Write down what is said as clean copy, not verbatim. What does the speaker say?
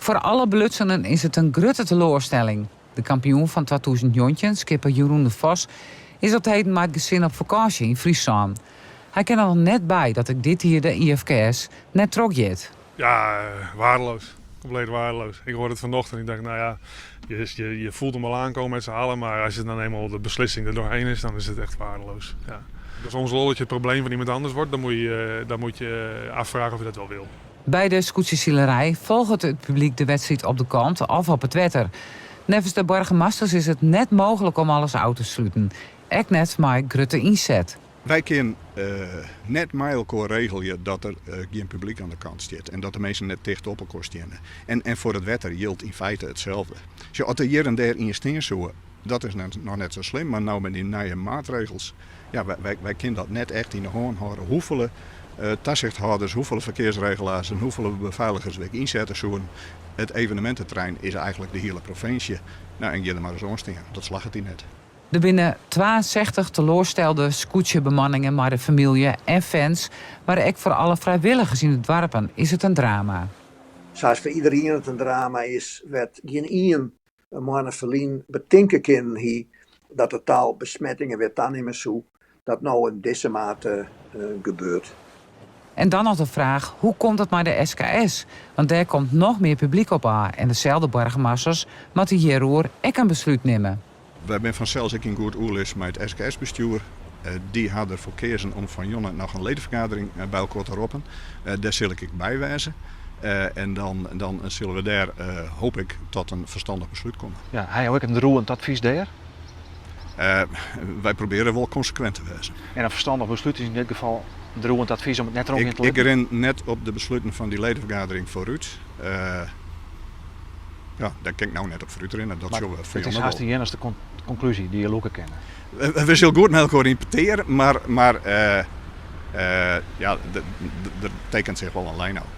Foar alle belutsenen is it in grutte teloarstelling. De kampioen fan 2019, skipper Jeroen de Vos, is op 't heden mei it gesin op fakânsje yn Fryslân. Hy kin der noch net by dat ek dit jier de IFKS net trochgiet. Ja, waardeloos. Compleet waardeloos. Ik hoorde het vanochtend. Ik dacht, nou ja, je voelt hem al aankomen met z'n allen. Maar als het dan eenmaal de beslissing er doorheen is, dan is het echt waardeloos. Ja. Als ons lolletje het probleem van iemand anders wordt, dan moet je afvragen of je dat wel wil. By de skûtsjesilerij folget it publyk de wedstriid op de kant of op it wetter. Neffens de boargemasters is it net mooglik om alles ôf te sluten. Ek net mei grutte ynset. Wy kinne net mei elkoar regelje dat der gjin publyk oan de kant stiet en dat de minsken net ticht op elkoar steane. En foar it wetter jildt yn feite itselde. Sjoch, as der hjir en dêr ien stean soe, dat is noch net sa slim, mar no mei dy nije maatregels, ja, wy kinne dat net echt yn de hân hâlde. Hoefolle tasichthâlders, hoefolle ferkearsregelaars en hoefolle befeiligers wy ek ynsette soenen, it eveneminteterrein is eigentlik de hiele provinsje. No, en gean der mar ris oan stean. Dat slagget dy net. Der binne 62 teloarstelde skûtsjebemanningen mei de famylje en fans, mar ek foar alle frijwilligers yn de doarpen is it in drama. Sa as foar iderien it in drama is, wêr't gjinien in moanne ferlyn betinke kinnen hie dat it tal besmettingen wer tanimme soe, dat no yn dizze mate gebeurt. En dan noch de fraach, hoe komt it mei de SKS? Want dêr komt noch mear publyk op ôf en deselde boargemasters moatte hjiroer ek in beslút nimme. Wy binne fansels ek yn goed oerlis mei it SKS-bestjoer. Dy ha derfoar keazen om fan jûn noch in ledefergadering by elkoar te roppen. Dêr sil ik ek by wêze. En dan sille we dêr, hoop ik, tot in ferstannich beslút komme. Ja, ha jo ek in driuwend advys dêr? Wy probearje wol konsekwint te wêzen. En in ferstannich beslút is yn dit gefal in driuwend advys om it net trochgean te Ik litten? rin net op de besluten fan dy ledefergadering foarút. Ja, dêr kin ik no net op foarút rinne. Dat Mar sjogge we it fan is jûn hast wol. de iennichste konklúzje dy't je lûke kinne. We sille goed mei elkoar yn petear, mar ja, der tekent sich wol in lijn ôf.